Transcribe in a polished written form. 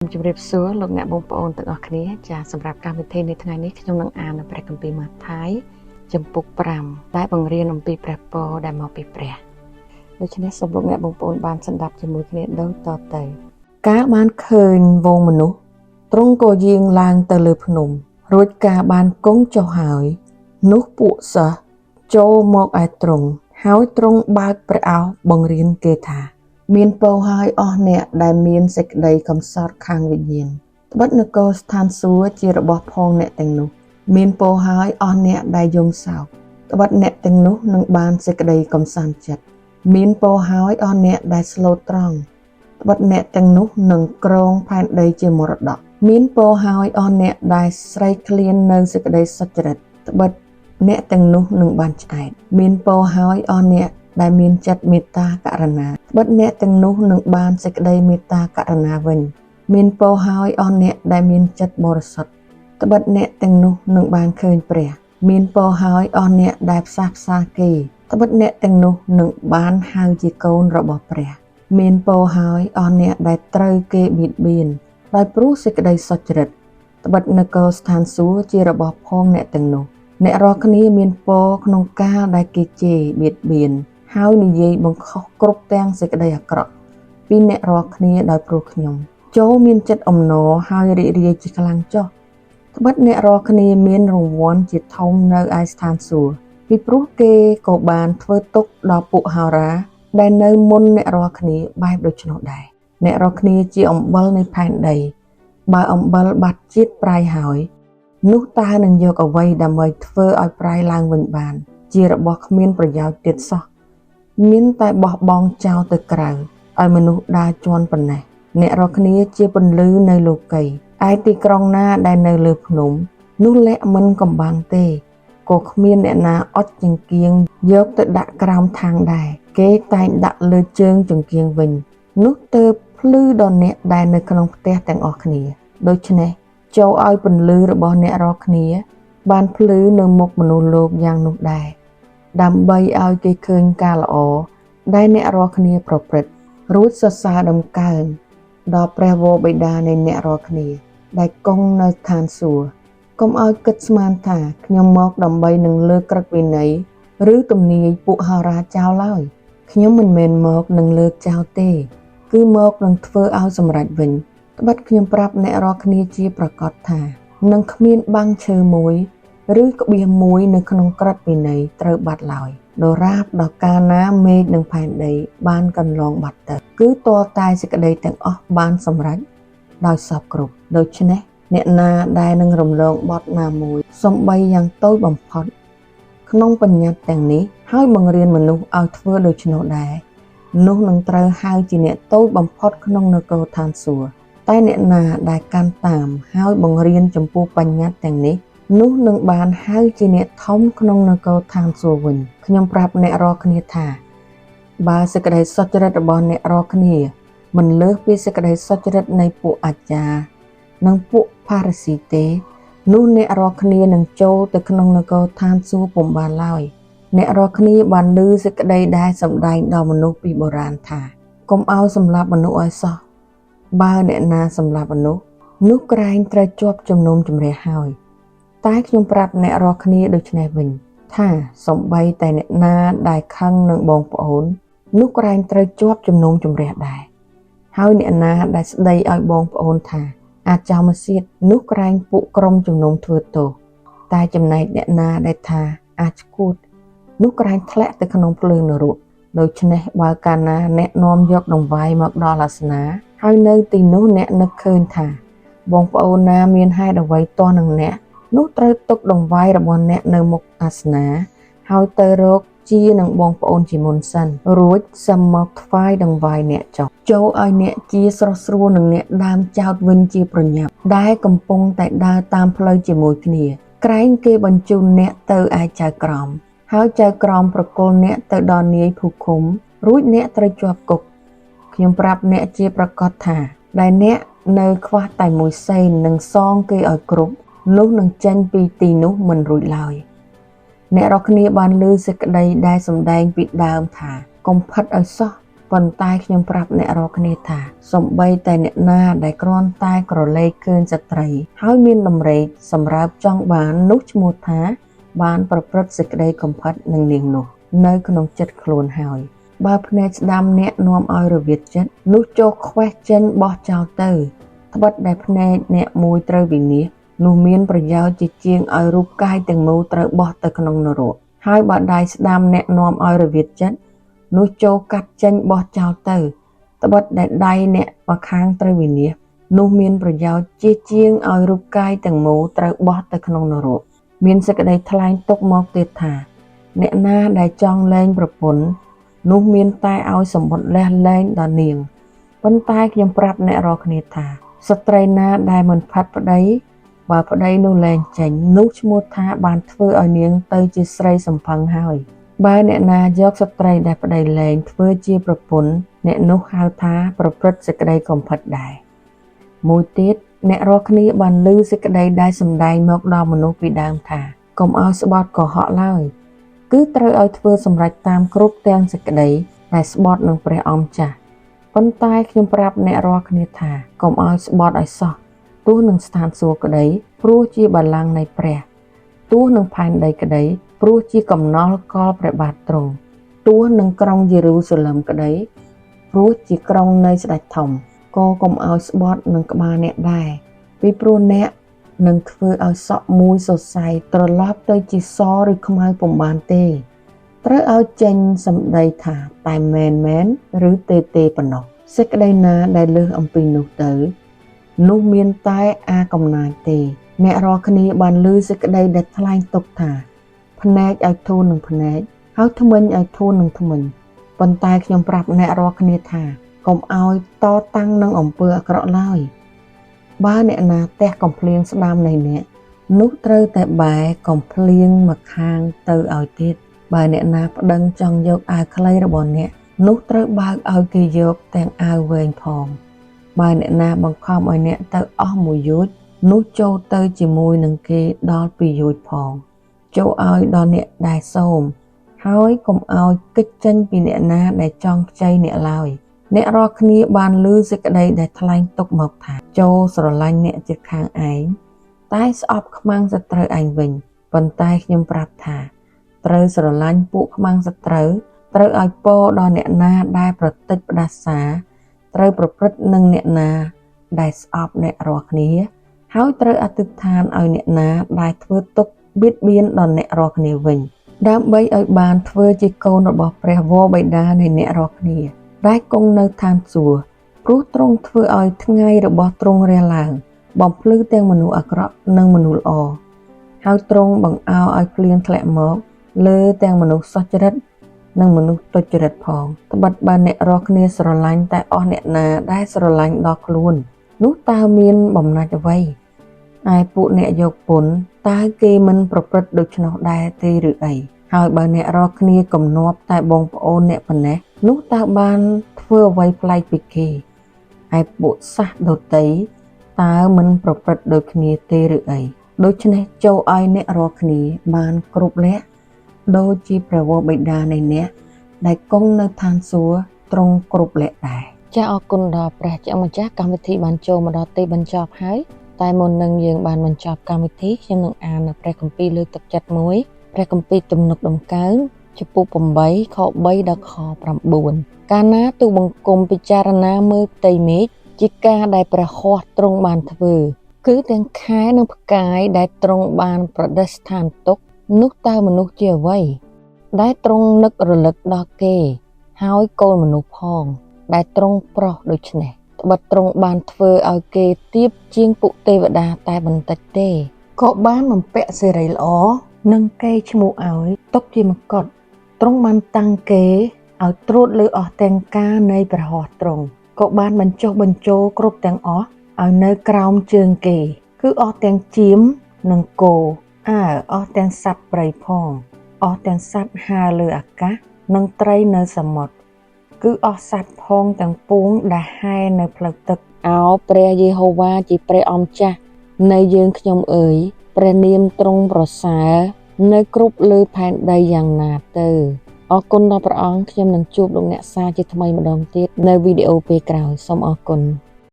ជំរាបសួរលោកអ្នកបងប្អូនទាំងអស់គ្នាចាសម្រាប់កម្មវិធីនៃថ្ងៃនេះខ្ញុំនឹងអាននៅព្រះគម្ពីរម៉ាថាយចំពុក5ដែលបង្រៀនអំពីព្រះពរដែលមកពីព្រះដូច្នេះសូមលោកអ្នកបងប្អូនបានស្ដាប់ជាមួយគ្នាដូចតទៅកាលបានឃើញវងមនុស្សទ្រង់ក៏យាងឡើងទៅលើភ្នំរួចការបានគង់ចុះហើយនោះពួកសិស្សចូលមកឯទ្រង់ហើយទ្រង់បើកព្រះឱស្ឋបង្រៀនគេថា មានពរហើយអស់អ្នកដែលមានសេចក្តីកំសត់ខាងវិញ្ញាណត្បិតនគរស្ថានសួគ៌ជារបស់ផងអ្នកទាំងនោះ មានពរហើយអស់អ្នកដែលយំសោកត្បិតអ្នកទាំងនោះនឹងបានសេចក្តីកំសាន្តចិត្តមានពរហើយអស់អ្នកដែលស្លូតត្រង់ត្បិតអ្នកទាំងនោះនឹងគ្រងផែនដីជាមរតកមានពរហើយអស់អ្នកដែលស្រេកឃ្លាននៅសេចក្តីសុចរិតត្បិតអ្នកទាំងនោះនឹងបានឆ្អែតមានពរហើយអស់អ្នកដែលមានចិត្តមេត្តាករុណាត្បិតអ្នកទាំងនោះនឹងបានសេចក្តីមេត្តាករុណាវិញ មានពរហើយអស់អ្នកដែលមានចិត្តបរិសុទ្ធត្បិតអ្នកទាំងនោះនឹងបានឃើញព្រះ មានពរហើយអស់អ្នកដែលផ្សះផ្សាគេត្បិតអ្នកទាំងនោះនឹងបានហៅជាកូនរបស់ព្រះ មានពរហើយអស់អ្នកដែលត្រូវគេបៀតបៀនដោយព្រោះសេចក្តីសុចរិតត្បិតនគរស្ថានសួគ៌ជារបស់ផងអ្នកទាំងនោះអ្នករាល់គ្នាមានពរក្នុងកាលដែលគេជេរបៀតបៀនហើយនិយាយបង្ខុសគ្រប់ទាំងសេចក្តីអាក្រក់ពីអ្នករាល់គ្នាដោយព្រោះខ្ញុំចូលមានចិត្តអំណរហើយរីករាយជាខ្លាំងចុះត្បិតអ្នករាល់គ្នាមានរង្វាន់ជាធំនៅឯស្ថានសួគ៌ពីព្រោះគេក៏បានធ្វើទុក្ខដល់ពួកហោរាដែលនៅមុនអ្នករាល់គ្នាបែបដូច្នោះដែរអ្នករាល់គ្នាជាអំបិលនៃផែនដីបើអំបិលបាត់ជាតិប្រៃហើយនោះតើនឹងយកអ្វីដើម្បីធ្វើឲ្យប្រៃឡើងវិញបាន ជារបស់គ្មានប្រយោជន៍ទៀតសោះមានតែបោះបង់ចោលទៅក្រៅឲ្យមនុស្សដើរជាន់ប៉ុណ្ណេះអ្នករាល់គ្នាជាពន្លឺនៅលោកីឯទីក្រុងណាដែលនៅលើភ្នំនោះលាក់មិនកំបាំងទេក៏គ្មានអ្នកណាអុចចង្គៀងយកទៅដាក់ក្រោមឋាងដែរគេតែងដាក់លើជើងចង្គៀងវិញនោះទៅភ្លឺដល់អ្នកដែលនៅក្នុងផ្ទះទាំងអស់គ្នាដូច្នេះចូលឲ្យពន្លឺរបស់អ្នករាល់គ្នាបានភ្លឺនៅមុខមនុស្សលោកយ៉ាងនោះដែរដើម្បីឲ្យគេឃើញការល្អដែលអ្នករាល់គ្នាប្រព្រឹត្តរួចសរសើរដំកើងដល់ព្រះវរបិតានៃអ្នករាល់គ្នាដែលគង់នៅឋានសួគ៌កុំឲ្យគិតស្មានថាខ្ញុំមកដើម្បីនឹងលើកក្រឹតវិន័យឬទំនាយពួកហោរាចោលឡើយខ្ញុំមិនមែនមកនឹងលើកចោលទេគឺមកនឹងធ្វើឲ្យសម្រេចវិញត្បិតខ្ញុំប្រាប់អ្នករាល់គ្នាជាប្រកាសថានឹងគ្មានបាំងឈើមួយឬក្បៀសមួយនៅក្នុងក្រឹតវិន័យត្រូវបាត់ឡើយដរាបដល់កាលណាមេឃនិងផែនដីបានកន្លងបាត់ទៅគឺទាល់តែសេចក្តីទាំងអស់បានសម្រេចដោយសព្វគ្រប់ដូច្នេះអ្នកណាដែលនឹងរំលងបទណាមួយសំបីយ៉ាងតូចបំផុតក្នុងបញ្ញត្តិទាំងនេះហើយបង្រៀនមនុស្សឲ្យធ្វើដូច្នោះដែរនោះនឹងត្រូវហៅជាអ្នកតូចបំផុតក្នុងនគរឋានសួគ៌តែអ្នកណាដែលកាន់តាមហើយបង្រៀនចំពោះបញ្ញត្តិទាំងនេះនោះនឹងបានហៅជាអ្នកធំក្នុងនគរឋានសួគ៌វិញខ្ញុំប្រាប់អ្នករាល់គ្នាថាបើសេចក្តីសុចរិតរបស់អ្នករាល់គ្នាមិនលើសពីសេចក្តីសុចរិតនៃពួកអាចារ្យនិងពួកផារ៉ាស៊ីទេនោះអ្នករាល់គ្នានឹងចូលទៅក្នុងនគរឋានសួគ៌ពុំបានឡើយអ្នករាល់គ្នាបានឮសេចក្តីដែលសម្ដែងដល់មនុស្សពីបុរាណថាកុំឲ្យសម្លាប់មនុស្សឲ្យសោះបើអ្នកណាសម្លាប់មនុស្សនោះក្រែងត្រូវជាប់ជំនុំជម្រះហើយតែខ្ញុំប្រាប់អ្នករាល់គ្នាដូច្នេះវិញថាសំបីតែអ្នកណាដែលខឹងនឹងបងប្អូននោះក្រែងត្រូវជាប់ជំនុំជម្រះដែរហើយអ្នកណាដែលស្ដីឲ្យបងប្អូនថាអាចោមសៀតនោះក្រែងពួកក្រុមជំនុំធ្វើទោសតែចំណែកអ្នកណាដែលថាអាចឈួតនោះក្រែងធ្លាក់ទៅក្នុងភ្លើងនរកដូច្នេះបើកាលណាអ្នកនាំយកដង្វាយមកដល់អាសនាហើយនៅទីនោះអ្នកនឹកឃើញថាបងប្អូនណាមានហេតុអ្វីទាស់នឹងអ្នកនោះត្រូវទុកដង្វាយរបស់អ្នកនៅមុខអាសនាហើយទៅរកជានឹងបងប្អូនជាមុនសិនរួចសឹមមកថ្វាយដង្វាយអ្នកចុះចូលឲ្យអ្នកជាស្រស់ស្រួលនឹងអ្នកដើមចោតវិញជាប្រញាប់ដែលកំពុងតែដើរតាមផ្លូវជាមួយគ្នាក្រែងគេបញ្ជូនអ្នកទៅឯចៅក្រមហើយចៅក្រមប្រគល់អ្នកទៅដល់នាយភូមិឃុំរួចអ្នកត្រូវជាប់គុកខ្ញុំប្រាប់អ្នកជាប្រកាសថាដែលអ្នកនៅខ្វះតែមួយសេននឹងសងគេឲ្យគ្រប់នោះនឹងចេញពីទីនោះមិនរួចឡើយអ្នករាល់គ្នាបានឮសេចក្តីដែលសម្ដែងពីដើមថាកុំផិតឲ្យសោះ ប៉ុន្តែខ្ញុំប្រាប់អ្នករាល់គ្នាថា សូម្បីតែអ្នកណាដែលគ្រាន់តែក្រឡេកឃើញស្ត្រី ហើយមានតម្រេកសម្រាប់ចង់បាននោះឈ្មោះថា បានប្រព្រឹត្តសេចក្តីកំផិតនឹងនាងនោះ នៅក្នុងចិត្តខ្លួនហើយ បើភ្នែកស្ដាំអ្នកនាំឲ្យរវិតចិត្ត នោះចូរខ្វេះចេញបោះចោលទៅ ត្បិតដែលភ្នែកអ្នកមួយត្រូវវិនាស នោះមានប្រយោជន៍ជាជាងឲ្យរូបកាយទាំងមូលត្រូវបោះទៅក្នុងនរក ហើយបើដៃស្ដាំអ្នកនាំឲ្យរវិតចិត្ត នោះចូរកាត់ចេញបោះចោលទៅ ត្បិតដែលដៃអ្នកម្ខាងត្រូវវិនាស នោះមានប្រយោជន៍ជាជាងឲ្យរូបកាយទាំងមូលត្រូវបោះទៅក្នុងនរក មានសេចក្តីថ្លែងទុកមកទៀតថា អ្នកណាដែលចង់លែងប្រពន្ធ នោះមានតែឲ្យសំបុត្រលះលែងដល់នាង ប៉ុន្តែខ្ញុំប្រាប់អ្នករាល់គ្នាថា ស្ត្រីណាដែលមិនផាត់ប្តី បើប្តីនោះលែងចេញ នោះឈ្មោះថាបានធ្វើឲ្យនាងទៅជាស្រីសម្ផឹងហើយ បើអ្នកណាយកស្ត្រីដែលប្តីលែងធ្វើជាប្រពន្ធ អ្នកនោះហៅថាប្រព្រឹត្តសេចក្តីកំផិតដែរ មួយទៀត អ្នករាល់គ្នាបានឮសេចក្តីដែលសម្ដែងមកដល់មនុស្សពីដើមថា កុំឲ្យស្បថកុហកឡើយ គឺត្រូវឲ្យធ្វើសម្រេចតាមគ្រប់ទាំងសេចក្តីដែលស្បថនឹងព្រះអម្ចាស់ ប៉ុន្តែខ្ញុំប្រាប់អ្នករាល់គ្នាថា កុំឲ្យស្បថឲ្យសោះ ទោះនឹងស្ថានសួគ៌ក្តី ព្រោះជាបល្ល័ង្កនៃព្រះ ទោះនឹងផែនដីក្តី ព្រោះជាកំណល់កលព្រះបាទទ្រង់ ទោះនឹងក្រុងយេរូសាឡឹមក្តី ព្រោះជាក្រុងនៃស្ដេចធំ ក៏កុំឲ្យស្បថនឹងក្បាលអ្នកដែរ ពីព្រោះអ្នកនឹងធ្វើឲ្យសក់មួយសរសៃត្រឡប់ទៅជាសឬខ្មៅពុំបានទេ ត្រូវឲ្យចេញសម្ដីថាតែមែនមែនឬទេទេប៉ុណ្ណោះ សេចក្តីណាដែលលើសអំពីនោះទៅ នោះមានតែអាកំណាចទេ អ្នករាល់គ្នាបានឮសេចក្តីដែលថ្លែងទុកថា ភ្នែកឲ្យធូរនឹងភ្នែក ហើយធ្មេញឲ្យធូរនឹងធ្មេញ ប៉ុន្តែខ្ញុំប្រាប់អ្នករាល់គ្នាថា កុំឲ្យតតាំងនឹងអំពើអាក្រក់ឡើយ បើអ្នកណាទះកំភ្លៀងស្ដាំនៃអ្នក នោះត្រូវតែបែរកំភ្លៀងម្ខាងទៅឲ្យទៀត បើអ្នកណាប្តឹងចង់យកអាវខ្លីរបស់អ្នក នោះត្រូវបើកឲ្យគេយកទាំងអាវវែងផង បើអ្នកណាបង្ខំឲ្យអ្នកទៅអស់មួយយោជន៍ នោះចូលទៅជាមួយនឹងគេដល់ពីរយោជន៍ផង ចូលឲ្យដល់អ្នកដែលសូម ហើយកុំឲ្យគេចចេញពីអ្នកណាដែលចង់ខ្ចីអ្នកឡើយ អ្នករាល់គ្នាបានឮសេចក្តីដែលថ្លែងទុកមកថា ចូលស្រឡាញ់អ្នកជិតខាងឯង តែស្អប់ខ្មាំងសត្រូវឯងវិញ ប៉ុន្តែខ្ញុំប្រាប់ថា ត្រូវស្រឡាញ់ពួកខ្មាំងសត្រូវ ត្រូវឲ្យពរដល់អ្នកណាដែលប្រតិចផ្ដាសា ត្រូវប្រព្រឹត្តនឹងអ្នកណាដែលស្អប់អ្នករាល់គ្នា ហើយត្រូវអធិដ្ឋានឲ្យអ្នកណាដែលធ្វើទុក្ខបៀតបៀនដល់អ្នករាល់គ្នាវិញ ដើម្បីឲ្យបានធ្វើជាកូនរបស់ព្រះវរបិតានៃអ្នករាល់គ្នា ដែលគង់នៅឋានសួគ៌ ព្រោះទ្រង់ធ្វើឲ្យថ្ងៃរបស់ទ្រង់រះឡើង បំភ្លឺទាំងមនុស្សអាក្រក់និងមនុស្សល្អ ហើយទ្រង់បង្អោរឲ្យភ្លៀងធ្លាក់មក លើទាំងមនុស្សសុចរិតនិងមនុស្សទុច្ចរិតផង ត្បិតបើអ្នករាល់គ្នាស្រឡាញ់តែអស់អ្នកណាដែលស្រឡាញ់ដល់ខ្លួន នោះតើមានបំណាច់អ្វី ឯពួកអ្នកយកពន្ធតើគេមិនប្រព្រឹត្តដូច្នោះដែរទេឬអី ហើយបើអ្នករាល់គ្នាគំនាប់តែបងប្អូនអ្នកប៉ុណ្ណេះ នោះតើបានធ្វើអ្វីប្លែកពីគេ ឯពួកសាសដទៃតើមិនប្រព្រឹត្តដូចគ្នាទេឬអី ដូច្នេះចូលឲ្យអ្នករាល់គ្នាបានគ្រប់លក្ខណ៍ដូចជាព្រះវរបិតានៃអ្នកដែលគង់នៅឋានសួគ៌ទ្រង់គ្រប់លក្ខណ៍ដែរ ចាអរគុណដល់ព្រះជាម្ចាស់កម្មវិធីបានចូលមកដល់ទីបញ្ចប់ហើយ តែមុននឹងយើងបានបញ្ចប់កម្មវិធីខ្ញុំនឹងអាននៅព្រះគម្ពីរលើកទឹកចិត្តមួយ ព្រះគម្ពីរទំនុកដំកើងចំពុក8ខ3ដល់ខ9កាលណាទូបង្គំពិចារណាមើលផ្ទៃមេឃជាការដែលព្រះហស្ថទ្រង់បានធ្វើ គឺទាំងខែនិងផ្កាយដែលទ្រង់បានប្រតិស្ថានទុក នោះតើមនុស្សជាអ្វី ដែលទ្រង់នឹករលឹកដល់គេ ហើយកូនមនុស្សផង ដែលទ្រង់ប្រោសដូច្នេះត្បិតទ្រង់បានធ្វើឲ្យគេទាបជាងពួកទេវតាតែបន្តិចទេក៏បានបំពាក់សិរីល្អនិងកេរ្តិ៍ឈ្មោះឲ្យទុកជាមកុដទ្រង់បានតាំងគេឲ្យត្រួតលើអស់ទាំងការនៃព្រះហស្ថទ្រង់ក៏បានបញ្ចុះបញ្ចូលគ្រប់ទាំងអស់ឲ្យនៅក្រោមជើងគេ គឺអស់ទាំងចៀមនិងគោអើអស់ទាំងសត្វព្រៃផងអស់ទាំងសត្វហើរលើអាកាសនិងត្រីនៅសមុទ្រគឺអស់សត្វផងទាំងពួងដែលហែនៅផ្លូវទឹកអោព្រះយេហូវ៉ាជាព្រះអម្ចាស់នៃយើងខ្ញុំអើយព្រះនាមទ្រង់ប្រសើរនៅគ្រប់លើផែនដីយ៉ាងណាទៅ អរគុណដល់ព្រះអង្គខ្ញុំនឹងជួបលោកអ្នកសាជាថ្មីម្ដងទៀតនៅវីដេអូពេលក្រោយសូមអរគុណ។